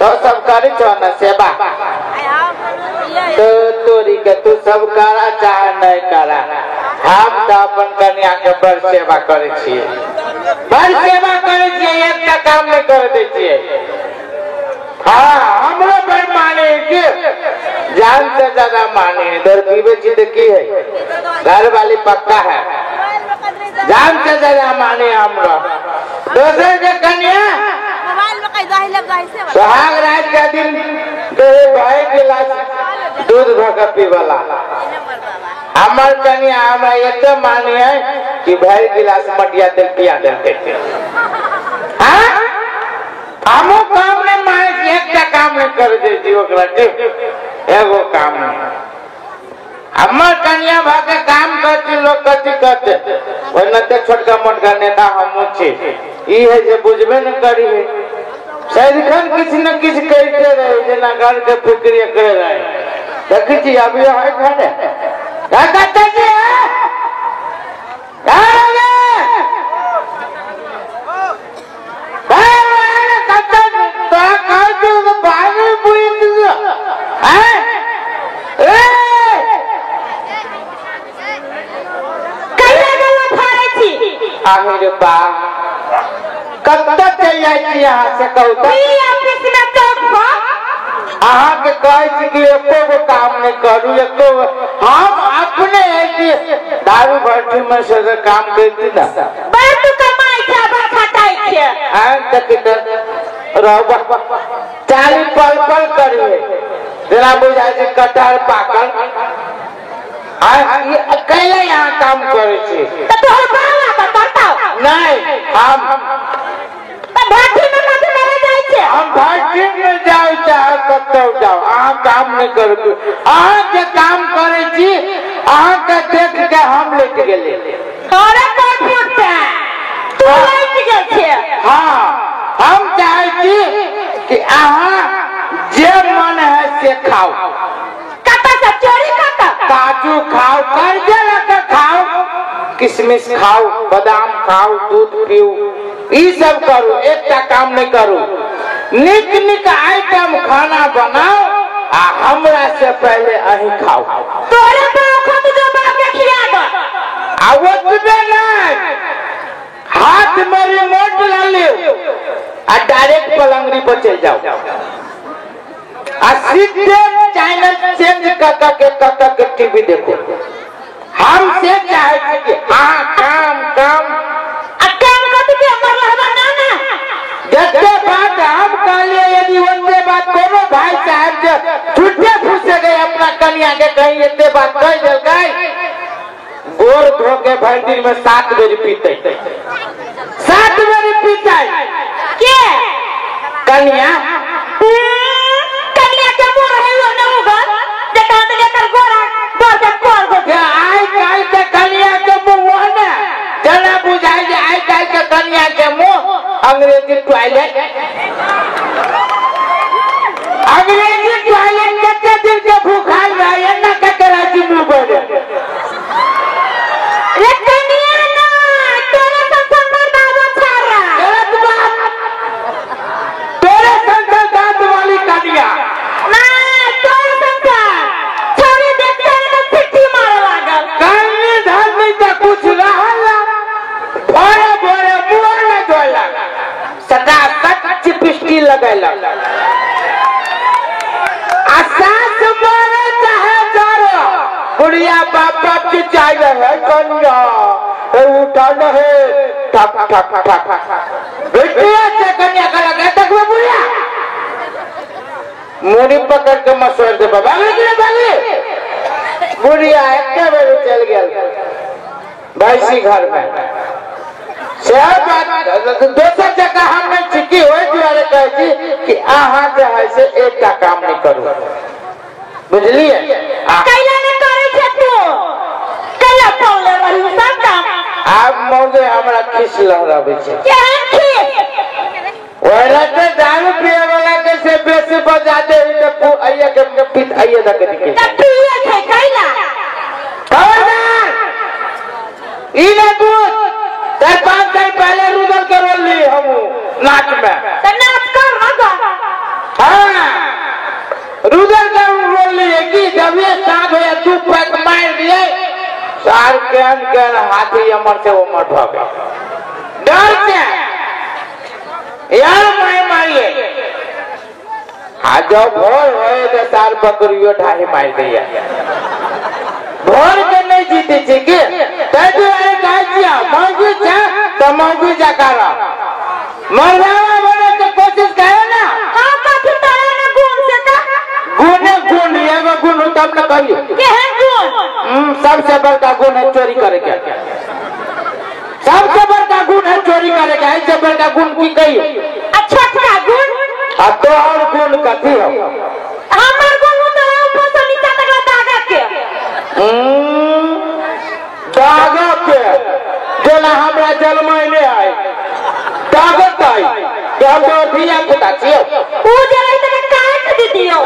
तो सब करे छो ना सेवा तो तोरी के तू सब करा चाहे नहीं करा, हम तो अपन कन्या के बड़ सेवा करे छिए, बड़ सेवा करे छिए, एकटा काम नहीं करे दै छिए। हाँ हमरो बड़ माने के जान से ज्यादा माने है। दर पीबे छी तो की है, घर वाली पक्का है, जान से ज्यादा माने हमरो। दोसर के कन्या सुहाग रात का दिन भाई गिलास दूध भर पीवाला, हमार कन्या हमरा एते माने है कि भाई गिलास मटिया तेल पिया देते। हाँ हमो काम नहीं माने, एकटा काम नहीं कर दे छी ओकरा के, एगो काम नहीं। हमार कन्या भागे काम करती लोग कथी करते, ओना ते छोटका मोटका नेता हमहूँ छी, ई है जे बुझबे न करी है, सदिखन किछु न किछु करिते रहे, जेना घर के फिक्र करे रहे। देखै छी अभी है घरे कतऽ छी कतऽ चलि जाइ छी अहाँ से कहू तऽ? अहाँके कहै छी कि एको गो काम नहीं करू, एको गो। हम अपने दारू भट्टी में से काम करती ना, चाली पल पल करिए, जेना बुझाइ छै कटहर पाकल। कैले यहाँ काम करै छी? नहीं हम भट्टी में जाउ चाहे कतौ जाउ, अहाँ काम नहीं करू। अहाँ जे काम करै छी अहाँ के देख के हम लटि गेली। हाँ हम चाहे छी कि अहाँ जे मन है से खाओ, काजू खाओ, कर्जे लऽ खाओ, किशमिश खाओ, बादाम खाओ, दूध पीऊ, ई सब करू, एकटा काम नहीं करू। निक निक आइटम खाना बनाओ आ हमरा से पहले अहीं खाओ। तोरे बाप के बाप के खिया दो। आ ओतबे नहीं, हाथ में रिमोट ला लियो आ डायरेक्ट पलंगरी पर चल जाओ आ सीधे चैनल चेंज कर के टीवी देखो। हम से चाहे कि हाँ काम काम आ काम कथी के हमर रहबा ना ना, जते बात हम कहलिए यदि ओते बात कोनो भाई साहब जे झूठे फूसे गए अपना कन्या के कहीं एते बात कह देलकै, गोर धो के भर दिन में 7 बेर पीते, 7 बेर पीते के कन्या। कन्या के मुंह रहे ना होगा जे कान लेकर गोरा गोर के कोर गो के आई काल के कन्या के मुंह ने जना बुझाई जे आई काल के कन्या के मुंह अंग्रेजी टॉयलेट, अंग्रेजी टॉयलेट कते दिन के भूखाल रहे ना ककरा जी मुंह बड़े। रे कन्या ना तोरा संसद मर्दावा छारा गलत बात, तोरे संसद दांत वाली कन्या ना तोर संसद छोरी देखते रे चिट्ठी मारे लागल, कन्या धर नहीं त कुछ रहल, भोरे भोरे मुंह न धोला, सदा सच चिपस्टी लगैलक आ सास मारे चाहे जरो, बुढ़िया बाप बाप की चाहिए है कन्या उठा है ठक ठक ठक बेटिया से कन्या का लगा तक वो बुढ़िया मुड़ी पकड़ के मसोड़ दे बाबा भागले। बुढ़िया एक बेर चल गया भैंसी घर में। से बात दोसर जगह हम नहीं छी ओहि दुआरे कहै छी कि अहाँ जे है से एकटा काम नहीं करू, बुझलिए? कैला नहीं करै छै तू, कैला पौले रही सब काम। आब मौजे हमरा खिस लहराबै छै। केहन खिस? ओहिला ते दारू पिए वाला के से बेसी बजा दे त आइया के पीत आइया दके दिखे त पिए छै कैला। खबरदार ई ले दूध 4-5 साल पहले रुदल के रोल ली हम नाच में, त नाच कर ना। हाँ सार केहन केहन हाथी अमर से उमर भऽ गेल डर से यार my मारिए आ जब भोर होए तो सार बकरियो ढाही मारि दैया भोर के नहीं जीते छी के तै दुआरे कहै छियै मौगी छै तऽ मौगी जकाँ रह मरदावा बने के कोशिश करे ना। हां कथी तोरा ना गुण से का गुणे गुण एगो गुण तब न कहियो केहन गुण। सबसे बड़का गुण है चोरी करे के। सबसे बड़का गुण है चोरी करे के। ऐसे बड़का गुण की कहियो। अच्छा छोटका गुण आ तोहर गुण कथी हो? हमर गुण तोरा ऊपर से नीचा तक दागा के। दागा के जेना हमरा जन्मैले आय दागत आय के हम तो धिया पुता छियो ऊ जे रही त काट दितियो।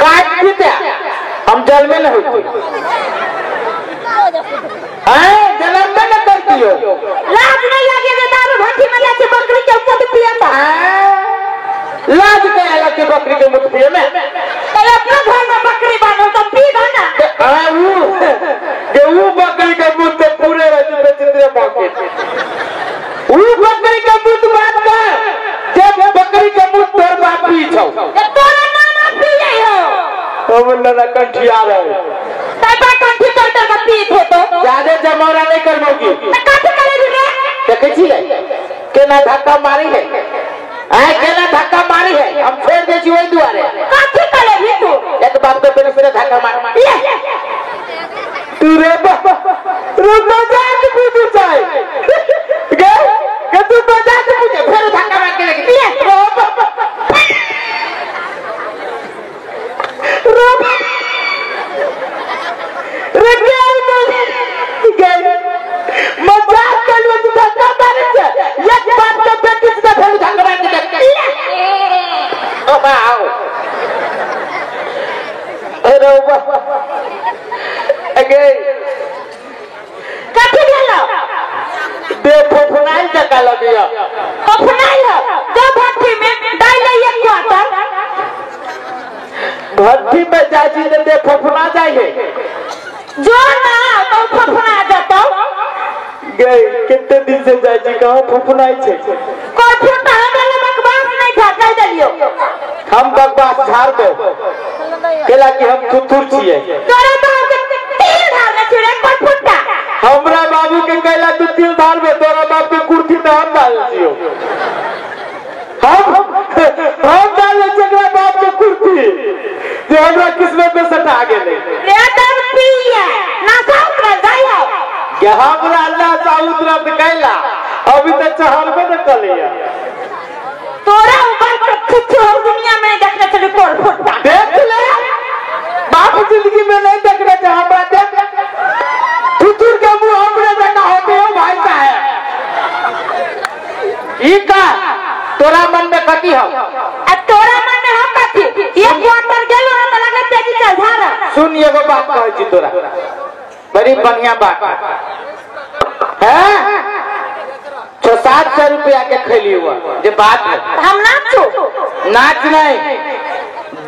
काट दिते हम जन्मे न होती जन्म न करतियो। लाज नहीं लागे जे दारू भट्ठी में जाके बकरी के मुंह पियता। लाज के अलग के बकरी के मुंह पिए में तो अपना घर में बकरी बांधो तो पी दो ना। ऊ के ऊ बकरी के मुंह ते पूरे रहते बेचित्रे बाके ऊ बकरी के मुंह बात कर जे बकरी के मुंह तोर बाप पी छौ तोरा नाना पिए हो। हम नाना कंठिया रहे तब कंठी तोर तोर पीत हो तो ज्यादा जमौरा नहीं करबोगी त कथी करे रे देखै छी केना धक्का मारी है आय केना धक्का मारी है हम छोड़ दे छी ओइ दुआरे कथी करे भी तू एक बाप के पेरे पेरे धक्का मार तू रे बाबा रे मजाक पूछू चाहे गे के तू मजाक पूछे फेर धक्का मार के लेके रे बाबा रे रे गे मजाक कर तू धक्का मारे छे एक बाप के बेटी से फेर धक्का मार के देख ओ बा आओ अरे बाबा अगे कथी भेलो दे फफनाइल जका लगिया फफनाइल जो भट्ठी में डाल एक क्वार्टर भट्ठी में जाजी ने दे फफना जाए है जो ना तो फफना जतो गए कितने दिन से जाजी कहां फफनाई छे कोई फुटा हमरा बकवास नहीं था कह देलियो हम बकवास झाड़ दो केला कि हम थुथुर छिए तोरा बाप के तिल धार छिड़े कोई फुटा हमरा बाबू के कहला तू तिल धार में तोरा बाप के कुर्सी में हम डाल दियो हम डाल जकरा बाप के कुर्सी जे हमरा किस्मत में सटा गेलै रे तब पिया ना साउत जाय हो के हमरा अल्लाह साउत रब कहला अभी तक चहलबे न कलिया तोरा ऊपर पर कुछ और दुनिया में देखने चली कोई फुटा देख ले बाप जिंदगी में नहीं देखने चे हमरा देख थुथुर के मुंह हमरे जका होते हो भाई साहब ई का तोरा मन में कथी हो आ तोरा मन में हम कथी एक क्वार्टर गेलो ना त लगे तेजी चल झारा। सुन एगो बात कहै छी तोरा बड़ी बढ़िया बात है 600-700 रुपया के खैली हुआ जे बात है हम नाचू नाच नहीं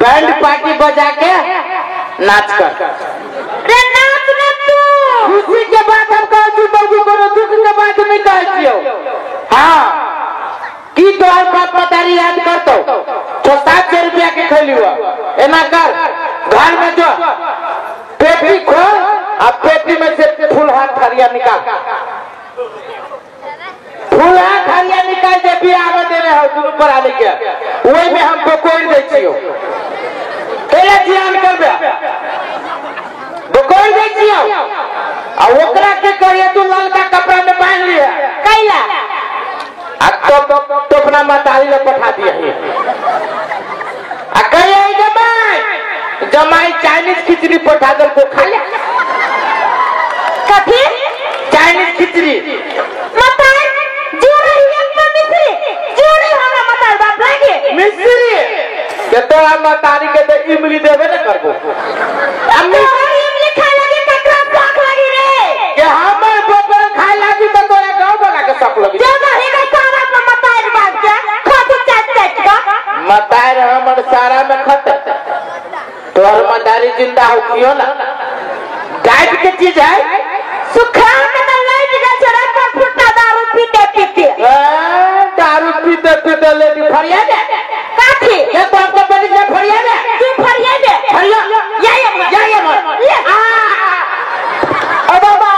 बैंड पार्टी बजा के नाच कर रे नाच ना तू खुशी के बात हम कहै छी बाबू कोनो दुख के बात नहीं कहै छियौ। हाँ की तोहर बाप मतारी याद करतो 600-700 रुपया के खैली हुआ एना कर घर में जो पेटी खोल आ पेटी में से फूलहा थरिया निकाल फूलहा थरिया निकाल जे बियाह में देने हो दुनू पर आने के ओहि में हम बकोरि दै छियौ पहले जियान करबे बकोरि दै छियौ आ ओकरा के करिए तू ललका कपड़ा में बांध लिया कैला आ तो अपना मतारी ले पठा दिया आ कहिए जमाई जमाई चाइनीज खिचड़ी पठा दल को खा ले कथी चाइनीज खिचड़ी मताई जोड़ी एक में मिश्री जोड़ी हमरा मताई बाप लागे मिश्री के तोरा मतारी के तो इमली देबे न करबो हम इमली खाए लगे ककरा शौक लगी रे के हमर बकर खाए लागी त तोरा गांव वाला के शौक लगी जो नहीं गई सारा पर मताई बाप के खा चाट चाट का मताई हमर सारा में खत तोहर मतारी जिंदा हो कियो ना डाइट के चीज है सुखा के त लाइट गेल छै रे पर फुट्टा दारू पीते पीते दारू पीते पीते लेटी फरिया दे काथी के बाप के बेटी से फरिया दे तू फरिया दे फरिया या या या या आ ओ बाबा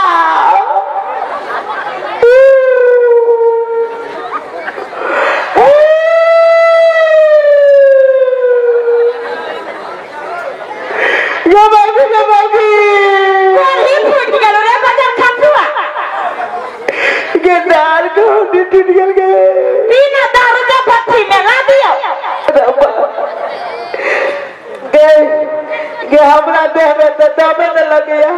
ये बाबी ये बाबी कोही फूट गेलो रे बजर खसुआ के दार को टूट गेल गे बिना दारू के पत्थी में ला दियो गे गे हमरा देह में त दमे न लगैया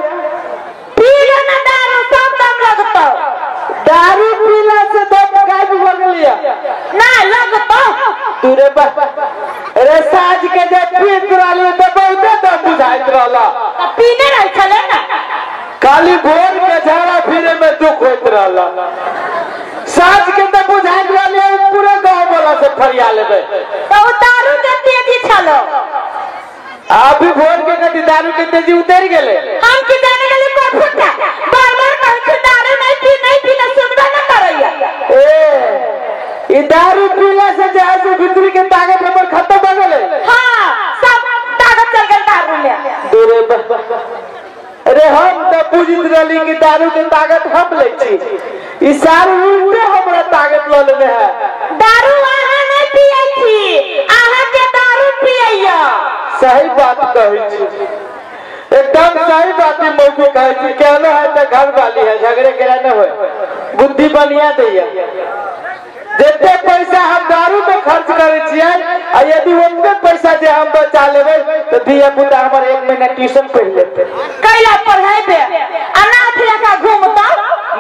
पी ले ना दारू सब दम लगतो दारू पीला से दम गायब भ गेलिया ना लगतो तू रे बा अरे साँझ के जब पीत रहली त बहुते दम बुझाइत रहला त पीने रह छले ना खाली भोर के झाड़ा फिरे में दुख होइत रहला साँझ के त बुझाइत रहली पूरे गांव वाला से फरिया लेबे त उ दारू के तेजी छलो अभी भोर के कथी दारू के तेजी उतर गेले हम की जाने गेली पर फुटा बार बार कहै छै दारू नहीं पी नहीं पी ना सुनबे ना करैया ए ई दारू पीला से जे है से भीतरी के ताकत हमर खत्म भ गेले हां सब ताकत चल गेल दारू में दूरे अरे हम त बुझित रहली कि दारू के ताकत हम लै छी ई सार उल्टे हमरा ताकत ल लेने है दारू अहाँ नहीं पियै छी अहाँ के दारू पियैया सही बात कहै छी एकदम सही बात ही मौके कहै छी कहलो है त घर वाली है झगड़े के न होय बुद्धि बढ़िया दैया जितने पैसा हम दारू पे खर्च करे छियै आ यदि उतने पैसा जे हम बचा लेबै तो धिया पुता हमर एक महीना ट्यूशन पढ़ लेतै कैला पढ़ेबे अनाथ लेखा घूमता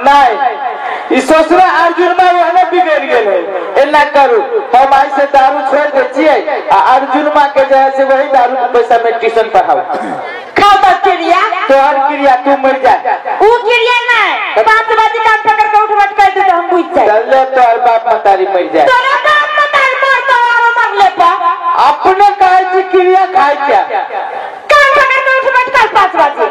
नहीं ई ससुरा अर्जुन में ओहने बिगड़ गेल है एना करू हम आई से दारू छोड़ दे छियै आ अर्जुन मां के जे है से वही दारू के पैसा में ट्यूशन पढ़ाऊ खाओ तो क्रिया तोहर क्रिया तू मर जा ऊ क्रिया नहीं 5 बजे कान पकड़ के उठ बैठ कर दे तो हम बुझ जाए चल तोहर बाप महतारी मर जाए तोरा बाप महतारी मर तो आरो मर ले पा अपने कहै छी क्रिया खाय क्या कान पकड़ के उठ बैठ कर 5 बजे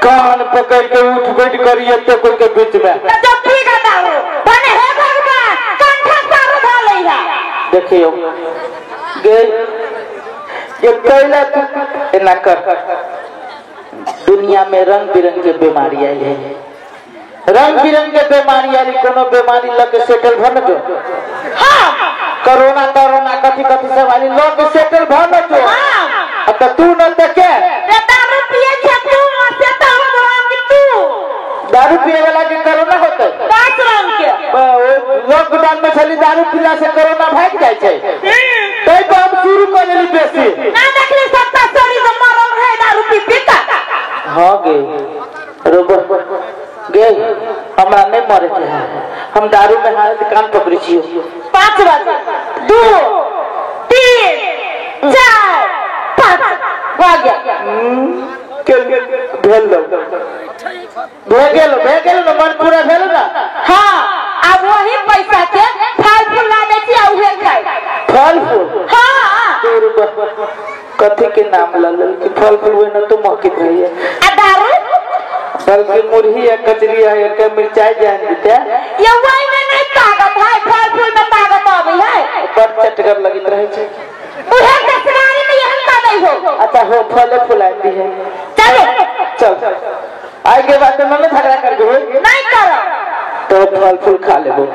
कान पकड़ के उठ बैठ करिए तो कोई के बीच में जब पी का दारू बने हे भगवान कंठा सारो धा लइहा देखियो गे ये कैला तू एना कर दुनिया में रंग बिरंग के बीमारी आयल है रंग बिरंग के बीमारी आयल कोनो बीमारी लग के सेटल भ न जो हां कोरोना तोरोना कथी कथी सब आयल लग के सेटल भ न जो हां त तू न त के रे दारू पिए छे तू से त भगवान के तू दारू पिए वाला के कोरोना होते 5 रंग के लॉकडाउन में छली दारू पीला से कोरोना भाग जाय छै तै पर हम शुरू कर लेली बेसी ना देखली सत्ता चोरी से मरल रहे दारू पी पी के हां गे रोबो गे हमरा नहीं मरे के है हम दारू में हाथ कान पकड़ै छियो 5 बजे 2 3 4 5 भऽ गया के भेल लो भे गेल न मन पूरा भेल ना हां अब वही पैसा के फल फूल ला दै छी आ उहे खाइ फल फूल हां कथी के नाम ल लेल कि फल फूल ओहिना तो महकित रहिए आ दारू बल्कि मुरही या कचरी या एक मिरचाई जान देते ये वही में नहीं ताकत है फल फूल में ताकत आबै है बड़ चटगर लगित रहे छै उहे कसरारी में यहन का नहीं हो अच्छा हो फले फूल आती है चलो चल आइ के बाद न झगड़ा कर दे नहीं करो तो फल फूल खा लेबो